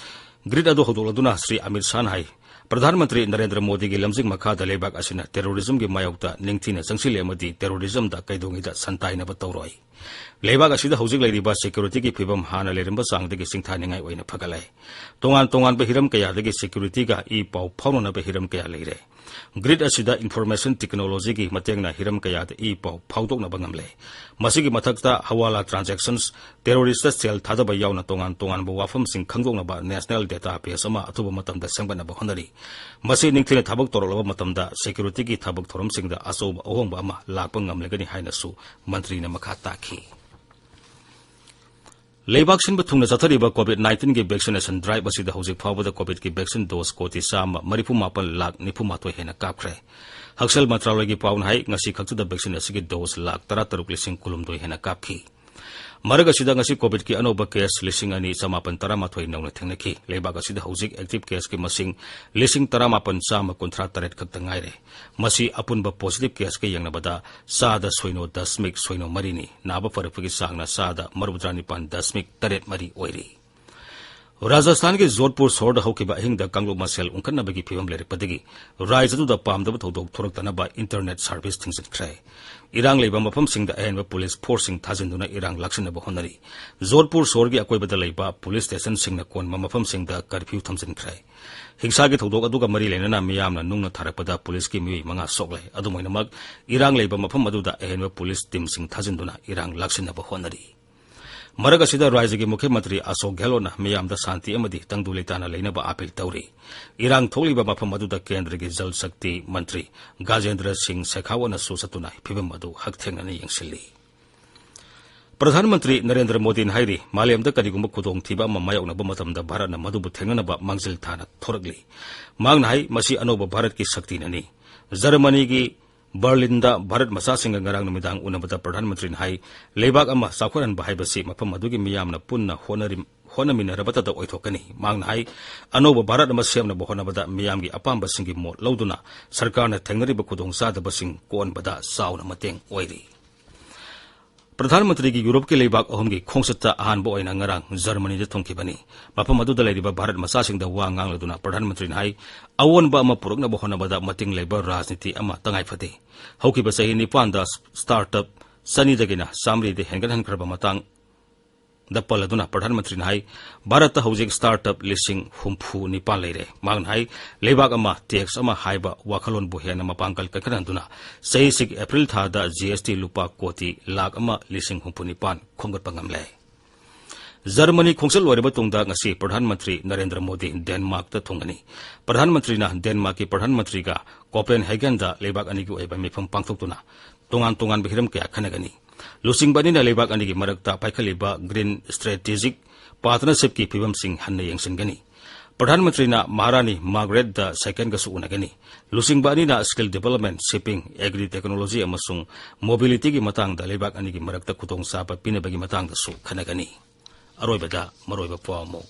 ꯒ꯭ꯔꯤꯗ ꯑꯗꯨ ꯍꯧꯗꯣꯛꯂꯗꯨꯅ ꯁ꯭ꯔꯤ ꯑꯃꯤꯠ ꯁꯥꯍꯅ ꯍꯥꯏ, ꯄ꯭ꯔꯙꯥꯟ ꯃꯟꯇ꯭ꯔꯤ ꯅꯔꯦꯟꯗ꯭ꯔ ꯃꯣꯗꯤꯒꯤ ꯂꯝꯖꯤꯡ ꯃꯈꯥꯗ ꯂꯩꯕꯥꯛ ꯑꯁꯤꯅ ꯇꯦꯔꯣꯔꯤꯖꯝꯒꯤ ꯃꯥꯌꯣꯛꯇ ꯅꯤꯡꯊꯤꯅ ꯆꯪꯁꯤꯜꯂꯦ ꯑꯃꯗꯤ ꯇꯦꯔꯣꯔꯤꯖꯝꯗ ꯀꯩꯗꯧꯉꯩꯗ ꯁꯟꯇꯥꯏꯅꯕ ꯇꯧꯔꯣꯏ꯫ ꯂꯩꯕꯥꯛ ꯑꯁꯤꯗ ꯍꯧꯖꯤꯛ ꯂꯩꯔꯤꯕ ꯁꯦꯀ꯭ꯌꯨꯔꯤꯇꯤꯒꯤ ꯐꯤꯕꯝ ꯍꯥꯟꯅ ꯂꯩꯔꯝꯕ ꯆꯥꯡꯗꯒꯤ ꯁꯤꯡꯊꯥꯅꯤꯡꯉꯥꯏ ꯑꯣꯏꯅ ꯐꯒꯠꯂꯦ꯫ ꯇꯣꯉꯥꯟ ꯇꯣꯉꯥꯟꯕ ꯍꯤꯔꯝ ꯀꯌꯥꯗꯒꯤ ꯁꯦꯀ꯭ꯌꯨꯔꯤꯇꯤꯒ ꯏ ꯄꯥꯎ ꯐꯥꯎꯅꯅꯕ ꯍꯤꯔꯝ ꯀꯌꯥ ꯂꯩꯔꯦ꯫ ꯒ꯭ꯔꯤꯗ ꯑꯁꯤꯗ ꯏꯟꯐꯣꯔꯃꯦꯁꯟ ꯇꯦꯛꯅꯣꯂꯣꯖꯤꯒꯤ ꯃꯇꯦꯡꯅ ꯍꯤꯔꯝ ꯀꯌꯥꯗ ꯏ ꯄꯥꯎ ꯐꯥꯎꯗꯣꯛꯅꯕ ꯉꯝꯂꯦ꯫ ꯃꯁꯤꯒꯤ ꯃꯊꯛꯇ ꯍꯋꯥꯂꯥ ꯇ꯭ꯔꯥꯟꯖꯦꯛꯁꯟꯁ, ꯇꯦꯔꯣꯔꯤꯁꯇ ꯁꯦꯜ ꯊꯥꯗꯕ ꯌꯥꯎꯅ ꯇꯣꯉꯥꯟ ꯇꯣꯉꯥꯟꯕ ꯋꯥꯐꯝꯁꯤꯡ ꯈꯪꯗꯣꯛꯅꯕ ꯅꯦꯁꯅꯦꯜ ꯗꯦꯇꯥ ꯕꯦꯁ ꯑꯃ ꯑꯊꯨꯕ ꯃꯇꯝꯗ ꯁꯦꯝꯒꯠꯅꯕ ꯍꯣꯠꯅꯔꯤ꯫ ꯃꯁꯤ ꯅꯤꯡꯊꯤꯅ ꯊꯕꯛ ꯇꯧꯔꯛꯂꯕ ꯃꯇꯝꯗ ꯁꯦꯀ꯭ꯌꯨꯔꯤꯇꯤꯒꯤ ꯊꯕꯛ ꯊꯧꯔꯝꯁꯤꯡꯗ ꯑꯆꯧꯕ ꯑꯍꯣꯡꯕ ꯑꯃ ꯂꯥꯛꯄ ꯉꯝꯂꯒꯅꯤ ꯍꯥꯏꯅꯁꯨ ꯃꯟꯇ꯭ꯔꯤꯅ ꯃꯈꯥ ꯇꯥꯈꯤ꯫ ꯂꯩꯕꯥꯛ ꯁꯤꯟꯕ ꯊꯨꯡꯅ ꯆꯠꯊꯔꯤꯕ ꯀꯣꯚꯤꯗ ꯅꯥꯏꯟꯇꯤꯟꯒꯤ ꯚꯦꯛꯁꯤꯅꯦꯁꯟ ꯗ꯭ꯔꯥꯏꯚ ꯑꯁꯤꯗ ꯍꯧꯖꯤꯛ ꯐꯥꯎꯕꯗ ꯀꯣꯚꯤꯗꯀꯤ ꯚꯦꯛꯁꯤꯟ ꯗꯣꯁ ꯀꯣꯇꯤ ꯆꯥꯝꯃ ꯃꯔꯤꯐꯨ ꯃꯥꯄꯟ ꯂꯥꯈ ꯅꯤꯐꯨ ꯃꯥꯊꯣꯏ ꯍꯦꯟꯅ ꯀꯥꯞꯈ꯭ꯔꯦ꯫ ꯍꯛꯁꯦꯜ ꯃꯟꯇ꯭ꯔꯥꯂꯌꯒꯤ ꯄꯥꯎꯅ ꯍꯥꯏ, ꯉꯁꯤ ꯈꯛꯇꯗ ꯚꯦꯛꯁꯤꯟ ꯑꯁꯤꯒꯤ ꯗꯣꯁ ꯂꯥꯈ ꯇꯔꯥꯇꯔꯨꯛ ꯂꯤꯁꯤꯡ ꯀꯨꯟꯍꯨꯝꯗꯣꯏ ꯍꯦꯟꯅ ꯀꯥꯞꯈꯤ꯫ ꯃꯔꯛ ꯑꯁꯤꯗ ꯉꯁꯤ ꯀꯣꯚꯤꯗꯀꯤ ꯑꯅꯧꯕ ꯀꯦꯁ ꯂꯤꯁꯤꯡ ꯑꯅꯤ ꯆꯃꯥꯄꯟ ꯇꯔꯥꯃꯥꯊꯣꯏ ꯅꯧꯅ ꯊꯦꯡꯅꯈꯤ꯫ ꯂꯩꯕꯥꯛ ꯑꯁꯤꯗ ꯍꯧꯖꯤꯛ ꯑꯦꯛꯇꯤꯚ ꯀꯦꯁꯀꯤ ꯃꯁꯤꯡ ꯂꯤꯁꯤꯡ ꯇꯔꯥꯃꯥꯄꯟ ꯆꯥꯝꯃ ꯀꯨꯟꯊ꯭ꯔꯥ ꯇꯔꯦꯠ ꯈꯛꯇ ꯉꯥꯏꯔꯦ꯫ ꯃꯁꯤ ꯑꯄꯨꯟꯕ ꯄꯣꯖꯤꯇꯤꯚ ꯀꯦꯁꯀ ꯌꯦꯡꯅꯕꯗ ꯆꯥꯗ ꯁꯣꯏꯅꯣ ꯗꯁꯃꯤꯛ ꯁꯣꯏꯅꯣ ꯃꯔꯤꯅꯤ꯫ ꯅꯥꯕ ꯐꯔꯛꯄꯒꯤ ꯆꯥꯡꯅ ꯆꯥꯗ ꯃꯔꯤꯐꯨꯇꯔꯥ ꯅꯤꯄꯥꯟ ꯗꯁꯃꯤꯛ ꯇꯔꯦꯠ ꯃꯔꯤ ꯑꯣꯏꯔꯤ꯫ ꯔꯥꯖꯁꯊꯥꯟꯒꯤ ꯖꯣꯙꯄꯨꯔ ꯁꯣꯍꯔꯗ ꯍꯧꯈꯤꯕ ꯑꯍꯤꯡꯗ ꯀꯥꯡꯂꯨꯞ ꯃꯁꯦꯜ ꯎꯪꯈꯠꯅꯕꯒꯤ ꯐꯤꯕꯝ ꯂꯩꯔꯛꯄꯗꯒꯤ ꯔꯥꯖ꯭ꯌ ꯑꯗꯨꯗ ꯄꯥꯝꯗꯕ ꯊꯧꯗꯣꯛ ꯊꯣꯔꯛꯇꯅꯕ internet service ꯊꯤꯡꯖꯤꯟꯈ꯭ꯔꯦ꯫ ꯏꯔꯥꯡ ꯂꯩꯕ ꯃꯐꯝꯁꯤꯡꯗ ꯑꯍꯦꯟꯕ ꯄꯨꯂꯤꯁ ꯐꯣꯔꯁꯁꯤꯡ ꯊꯥꯖꯤꯟꯗꯨꯅ ꯏꯔꯥꯡ ꯂꯥꯛꯁꯤꯟꯅꯕ ꯍꯣꯠꯅꯔꯤ꯫ ꯖꯣꯙꯄꯨꯔ ꯁꯣꯍꯔꯒꯤ ꯑꯀꯣꯏꯕꯗ ꯂꯩꯕ ꯄꯨꯂꯤꯁ ꯁ꯭ꯇꯦꯁꯟꯁꯤꯡꯅ ꯀꯣꯟꯕ ꯃꯐꯝꯁꯤꯡꯗ ꯀꯔꯐ꯭ꯌꯨ ꯊꯝꯖꯤꯟꯈ꯭ꯔꯦ꯫ ꯍꯤꯡꯁꯥꯒꯤ ꯊꯧꯗꯣꯛ ꯑꯗꯨꯒ ꯃꯔꯤ ꯂꯩꯅꯅ ꯃꯤꯌꯥꯝꯅ ꯅꯨꯡꯅ ꯊꯥꯔꯛꯄꯗ ꯄꯨꯂꯤꯁꯀꯤ ꯃꯤꯑꯣꯏ ꯃꯉꯥ ꯁꯣꯛꯂꯦ꯫ ꯑꯗꯨꯝ ꯑꯣꯏꯅꯃꯛ, ꯏꯔꯥꯡ ꯂꯩꯕ ꯃꯐꯝ ꯑꯗꯨꯗ ꯑꯍꯦꯟꯕ ꯄꯨꯂꯤꯁ ꯇꯤꯝꯁꯤꯡ ꯊꯥꯖꯤꯟꯗꯨꯅ ꯏꯔꯥꯡ ꯂꯥꯛꯁꯤꯟꯅꯕ ꯍꯣꯠꯅꯔꯤ꯫ ꯃꯔꯛ ꯑꯁꯤꯗ, ꯔꯥꯖ꯭ꯌꯒꯤ ꯃꯨꯈ꯭ꯌ ꯃꯟꯇ꯭ꯔꯤ ꯑꯁꯣꯛ ꯒꯦꯍꯂꯣꯠꯅ ꯃꯤꯌꯥꯝꯗ ꯁꯥꯟꯇꯤ ꯑꯃꯗꯤ ꯇꯪꯗꯨ ꯂꯩꯇꯥꯅ ꯂꯩꯅꯕ ꯑꯥꯄꯤꯜ ꯇꯧꯔꯤ꯫ ꯏꯔꯥꯡ ꯊꯣꯛꯂꯤꯕ ꯃꯐꯝ ꯑꯗꯨꯗ ꯀꯦꯟꯗ꯭ꯔꯒꯤ ꯖꯜ ꯁꯛꯇꯤ ꯃꯟꯇ꯭ꯔꯤ ꯒꯖꯦꯟꯗ꯭ꯔ ꯁꯤꯡ ꯁꯦꯈꯥꯋꯠꯅꯁꯨ ꯆꯠꯇꯨꯅ ꯐꯤꯕꯝ ꯑꯗꯨ ꯍꯛꯊꯦꯡꯅꯅ ꯌꯦꯡꯁꯤꯜꯂꯤ꯫ ꯄ꯭ꯔꯙꯥꯟ ꯃꯟꯇ꯭ꯔꯤ ꯅꯔꯦꯟꯗ꯭ꯔ ꯃꯣꯗꯤꯅ ꯍꯥꯏꯔꯤ, ꯃꯥꯂꯦꯝꯗ ꯀꯔꯤꯒꯨꯝꯕ ꯈꯨꯗꯣꯡꯊꯤꯕ ꯑꯃ ꯃꯥꯌꯣꯛꯅꯕ ꯃꯇꯝꯗ ꯚꯥꯔꯠꯅ ꯃꯗꯨꯕꯨ ꯊꯦꯡꯅꯅꯕ ꯃꯥꯡꯖꯤꯜ ꯊꯥꯅ ꯊꯣꯔꯛꯂꯤ꯫ ꯃꯍꯥꯛꯅ ꯍꯥꯏ, ꯃꯁꯤ ꯑꯅꯧꯕ ꯚꯥꯔꯠꯀꯤ ꯁꯛꯇꯤꯅꯅꯤ꯫ ꯖꯔꯃꯅꯤꯒꯤ ꯕꯔꯂꯤꯟꯗ ꯚꯥꯔꯠ ꯃꯆꯥꯁꯤꯡꯒ ꯉꯔꯥꯡ ꯅꯨꯃꯤꯗꯥꯡ ꯎꯅꯕꯗ ꯄ꯭ꯔꯙꯥꯟ ꯃꯟꯇ꯭ꯔꯤꯅ ꯍꯥꯏ, ꯂꯩꯕꯥꯛ ꯑꯃ ꯆꯥꯎꯈꯠꯍꯟꯕ ꯍꯥꯏꯕꯁꯤ ꯃꯐꯝ ꯑꯗꯨꯒꯤ ꯃꯤꯌꯥꯝꯅ ꯄꯨꯟꯅ ꯍꯣꯠꯅꯔꯤ-, ꯍꯣꯠꯅꯃꯤꯟꯅꯔꯕꯇꯗ ꯑꯣꯏꯊꯣꯛꯀꯅꯤ꯫ ꯃꯍꯥꯛꯅ ꯍꯥꯏ, ꯑꯅꯧꯕ ꯚꯥꯔꯠ ꯑꯃ ꯁꯦꯝꯅꯕ ꯍꯣꯠꯅꯕꯗ ꯃꯤꯌꯥꯝꯒꯤ ꯑꯄꯥꯝꯕꯁꯤꯡꯒꯤ ꯃꯣꯠ ꯂꯧꯗꯨꯅ ꯁꯔꯀꯥꯔꯅ ꯊꯦꯡꯅꯔꯤꯕ ꯈꯨꯗꯣꯡꯆꯥꯗꯕꯁꯤꯡ ꯀꯣꯛꯍꯟꯕꯗ ꯆꯥꯎꯅ ꯃꯇꯦꯡ ꯑꯣꯏꯔꯤ꯫ ꯄ꯭ꯔꯙꯥꯟ ꯃꯟꯇ꯭ꯔꯤꯒꯤ ꯌꯨꯔꯣꯞꯀꯤ ꯂꯩꯕꯥꯛ ꯑꯍꯨꯝꯒꯤ ꯈꯣꯡꯆꯠꯇ ꯑꯍꯥꯟꯕ ꯑꯣꯏꯅ ꯉꯔꯥꯡ ꯖꯔꯃꯅꯤꯗ ꯊꯨꯡꯈꯤꯕꯅꯤ꯫ ꯃꯐꯝ ꯑꯗꯨꯗ ꯂꯩꯔꯤꯕ ꯚꯥꯔꯠ ꯃꯆꯥꯁꯤꯡꯗ ꯋꯥ ꯉꯥꯡꯂꯗꯨꯅ ꯄ꯭ꯔꯙꯥꯟ ꯃꯟꯇ꯭ꯔꯤꯅ ꯍꯥꯏ, ꯑꯑꯣꯟꯕ ꯑꯃ ꯄꯨꯔꯛꯅꯕ ꯍꯣꯠꯅꯕꯗ ꯃꯇꯤꯡ ꯂꯩꯕ ꯔꯥꯖꯅꯤꯇꯤ ꯑꯃ ꯇꯉꯥꯏ ꯐꯗꯦ꯫ ꯍꯧꯈꯤꯕ ꯆꯍꯤ ꯅꯤꯄꯥꯟꯗ startup ꯆꯅꯤꯗꯒꯤꯅ ꯆꯥꯃꯔꯤꯗ ꯍꯦꯟꯒꯠꯍꯟꯈ꯭ꯔꯕ ꯃꯇꯥꯡꯗ ꯄꯜꯂꯗꯨꯅ ꯄ꯭ꯔꯙꯥꯟ ꯃꯟꯇ꯭ꯔꯤꯅ ꯍꯥꯏ, ꯚꯥꯔꯠꯇ ꯍꯧꯖꯤꯛ startup ꯂꯤꯁꯤꯡ ꯍꯨꯝꯐꯨ ꯅꯤꯄꯥꯟ ꯂꯩꯔꯦ꯫ ꯃꯍꯥꯛꯅ ꯍꯥꯏ, ꯂꯩꯕꯥꯛ ꯑꯃ, tax ꯑꯃ ꯍꯥꯏꯕ ꯋꯥꯈꯜꯂꯣꯟꯕꯨ ꯍꯦꯟꯅ ꯃꯄꯥꯡꯒꯜ ꯀꯟꯈꯠꯍꯟꯗꯨꯅ ꯆꯍꯤꯁꯤꯒꯤ ꯑꯦꯄ꯭ꯔꯤꯜ ꯊꯥꯗ G S T ꯂꯨꯄꯥ ꯀꯣꯇꯤ ꯂꯥꯈ ꯑꯃ ꯂꯤꯁꯤꯡ ꯍꯨꯝꯐꯨ ꯅꯤꯄꯥꯟ ꯈꯣꯝꯒꯠꯄ ꯉꯝꯂꯦ꯫ ꯖꯔꯃꯅꯤ ꯈꯣꯡꯆꯠ ꯂꯣꯏꯔꯕ ꯇꯨꯡꯗ ꯉꯁꯤ ꯄ꯭ꯔꯙꯥꯟ ꯃꯟꯇ꯭ꯔꯤ ꯅꯔꯦꯟꯗ꯭ꯔ ꯃꯣꯗꯤ ꯗꯦꯟꯃꯥꯔꯛꯇ ꯊꯨꯡꯒꯅꯤ꯫ ꯄ꯭ꯔꯙꯥꯟ ꯃꯟꯇ꯭ꯔꯤꯅ ꯗꯦꯟꯃꯥꯔꯛꯀꯤ ꯄ꯭ꯔꯙꯥꯟ ꯃꯟꯇ꯭ꯔꯤꯒ ꯀꯣꯄꯦꯟꯍꯦꯒꯟꯗ ꯂꯩꯕꯥꯛ ꯑꯅꯤꯒꯤ ꯑꯣꯏꯕ ꯃꯤꯐꯝ ꯄꯥꯡꯊꯣꯛꯇꯨꯅ ꯇꯣꯉꯥꯟ ꯇꯣꯉꯥꯟꯕ ꯍꯤꯔꯝ ꯀꯌꯥ ꯈꯟꯅꯒꯅꯤ꯫ ꯂꯨꯆꯤꯡꯕ ꯑꯅꯤꯅ ꯂꯩꯕꯥꯛ ꯑꯅꯤꯒꯤ ꯃꯔꯛꯇ ꯄꯥꯏꯈꯠꯂꯤꯕ green strategic partnershipꯀꯤ ꯐꯤꯕꯝꯁꯤꯡ ꯍꯟꯅ ꯌꯦꯡꯁꯤꯟꯒꯅꯤ꯫ ꯄ꯭ꯔꯙꯥꯟ ꯃꯟꯇ꯭ꯔꯤꯅ ꯃꯍꯥꯔꯥꯅꯤ ꯃꯥꯔꯒꯔꯦꯠ ꯗ ꯁꯦꯀꯦꯟꯒꯁꯨ ꯎꯅꯒꯅꯤ꯫ ꯂꯨꯆꯤꯡꯕ ꯑꯅꯤꯅ skill development, shipping, agri technology ꯑꯃꯁꯨꯡ mobilityꯒꯤ ꯃꯇꯥꯡꯗ ꯂꯩꯕꯥꯛ ꯑꯅꯤꯒꯤ ꯃꯔꯛꯇ ꯈꯨꯗꯣꯡꯆꯥꯕ ꯄꯤꯅꯕꯒꯤ ꯃꯇꯥꯡꯗꯁꯨ ꯈꯟꯅꯒꯅꯤ꯫ ꯑꯔꯣꯏꯕꯗ ꯃꯔꯨꯑꯣꯏꯕ ꯄꯥꯎ ꯑꯃꯨꯛ꯫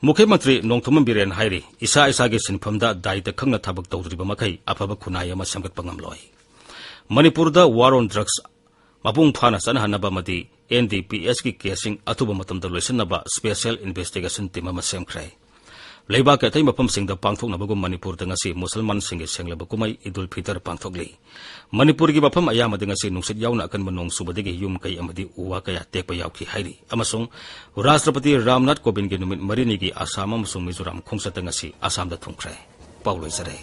ꯃꯨꯈ꯭ꯌ ꯃꯟꯇ꯭ꯔꯤ ꯅꯣꯡꯊꯣꯝꯕꯝ ꯕꯤꯔꯦꯟ ꯍꯥꯏꯔꯤ, ꯏꯁꯥ ꯏꯁꯥꯒꯤ ꯁꯤꯟꯐꯝꯗ ꯗꯥꯏꯇ ꯈꯪꯅ ꯊꯕꯛ ꯇꯧꯗ꯭ꯔꯤꯕ ꯃꯈꯩ ꯑꯐꯕ ꯈꯨꯟꯅꯥꯏ ꯑꯃ ꯁꯦꯝꯒꯠꯄ ꯉꯝꯂꯣꯏ꯫ ꯃꯅꯤꯄꯨꯔꯗ war on drugs ꯃꯄꯨꯡ ꯐꯥꯅ ꯆꯠꯅꯍꯟꯅꯕ ꯑꯃꯗꯤ ꯑꯦꯟ ꯗꯤ ꯄꯤ ꯑꯦꯁꯀꯤ ꯀꯦꯁꯁꯤꯡ ꯑꯊꯨꯕ ꯃꯇꯝꯗ ꯂꯣꯏꯁꯤꯟꯅꯕ ꯁ꯭ꯄꯦꯁꯦꯜ ꯏꯟꯚꯦꯁꯇꯤꯒꯦꯁꯟ ꯇꯤꯝ ꯑꯃ ꯁꯦꯝꯈ꯭ꯔꯦ꯫ ꯂꯩꯕꯥꯛꯀꯤ ꯑꯇꯩ ꯃꯐꯝꯁꯤꯡꯗ ꯄꯥꯡꯊꯣꯛꯅꯕꯒꯨꯝ ꯃꯅꯤꯄꯨꯔꯗ ꯉꯁꯤ ꯃꯨꯁꯜꯃꯥꯟꯁꯤꯡꯒꯤ ꯁꯦꯡꯂꯕ ꯀꯨꯝꯍꯩ ꯏꯗꯨꯜ ꯐꯤꯇꯔ ꯄꯥꯡꯊꯣꯛꯂꯤ꯫ ꯃꯅꯤꯄꯨꯔꯒꯤ ꯃꯐꯝ ꯑꯌꯥꯝꯕꯗ ꯉꯁꯤ ꯅꯨꯡꯁꯤꯠ ꯌꯥꯎꯅ ꯑꯀꯟꯕ ꯅꯣꯡ ꯆꯨꯕꯗꯒꯤ ꯌꯨꯝ ꯀꯩ ꯑꯃꯗꯤ ꯎ ꯋꯥ ꯀꯌꯥ ꯇꯦꯛꯄ ꯌꯥꯎꯈꯤ ꯍꯥꯏꯔꯤ꯫ ꯑꯃꯁꯨꯡ ꯔꯥꯁꯇ꯭ꯔꯄꯇꯤ ꯔꯥꯝꯅꯥꯊ ꯀꯣꯕꯤꯟꯗꯒꯤ ꯅꯨꯃꯤꯠ ꯃꯔꯤꯅꯤꯒꯤ ꯑꯁꯥꯝ ꯑꯃꯁꯨꯡ ꯃꯤꯖꯣꯔꯥꯝ ꯈꯣꯡꯆꯠꯇ ꯉꯁꯤ ꯑꯁꯥꯝꯗ ꯊꯨꯡꯈ꯭ꯔꯦ꯫ ꯄꯥꯎ ꯂꯣꯏꯖꯔꯦ꯫